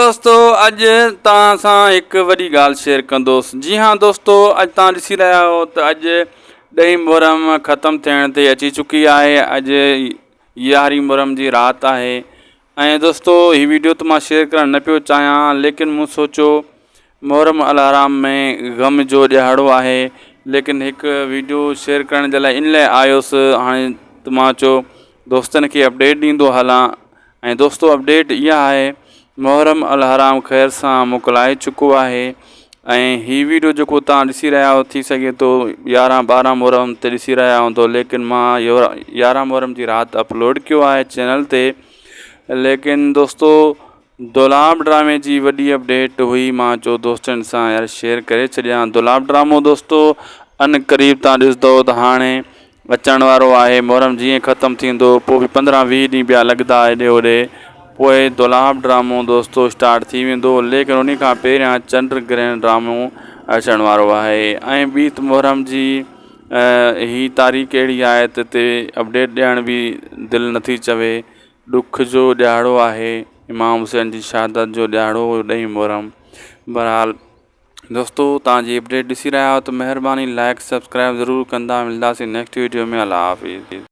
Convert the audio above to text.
دوستو اڄ توهان سان هڪ وڏي ڳالهه شيئر ڪندوس جي ها دوستو اڄ توهان ڏسي رهيا آهيو ته اڄ ڏهين محرم ختم ٿيڻ تي اچي چڪي آهي اڄ يارهين محرم جي رات آهي ۽ دوستو هي ويڊيو ته مان شيئر ڪرڻ نه پيو چاهيان ليڪن مون سوچيو محرم الحرام ۾ غم جو ڏهاڙو آهي ليڪن هڪ ويڊيو شيئر ڪرڻ جي لاء ان لاء آيس هاڻي ته مان چيو دوستن کي اپڊيٽ ڏيندو هلان ۽ دوستو اپڊيٽ اها آهي محرم الحرام خير سان موڪلائي چڪو آهي ۽ هي ويڊيو جيڪو توهان ڏسي رهيا آهيو ٿي سگهي ٿو يارهن ٻارهن محرم تي ڏسي رهيا هوندو ليڪن مان يارهن محرم جي رات اپلوڊ ڪيو آهي چينل تي ليڪن دوستو دولاب ڊرامي جي وڏي اپڊيٽ هئي مان چيو دوستن سان يار شيئر ڪري ڇڏيان دولاب ڊرامو دوستو ان قريب تان ڏسندو ته هاڻي اچڻ وارو آهي محرم جيئن ختم ٿيندو پوء به 15 20 ڏينهن ٻيا لڳندا هيڏي هوڏي پوء دولاب ڊرامو دوستو اسٽارٽ ٿي ويندو ليڪن انهي کان پهريان چنڊ گرهڻ ڊرامو اچڻ وارو آهي ۽ ٻي ته محرم جي هي تاريخ اهڙي آهي ته تي اپڊيٽ ڏيڻ به دل نٿي چوي ڏک جو ڏهاڙو آهي امام حسين جي شهادت جو ڏهاڙو ڏهين محرم بهرحال دوستو توهان جي اپڊيٽ ڏسي رهيا آهيو ته مهرباني لائڪ سبسڪرائب ضرور ڪندا ملداسين نيڪسٽ ويڊيو ۾ الله حافظ.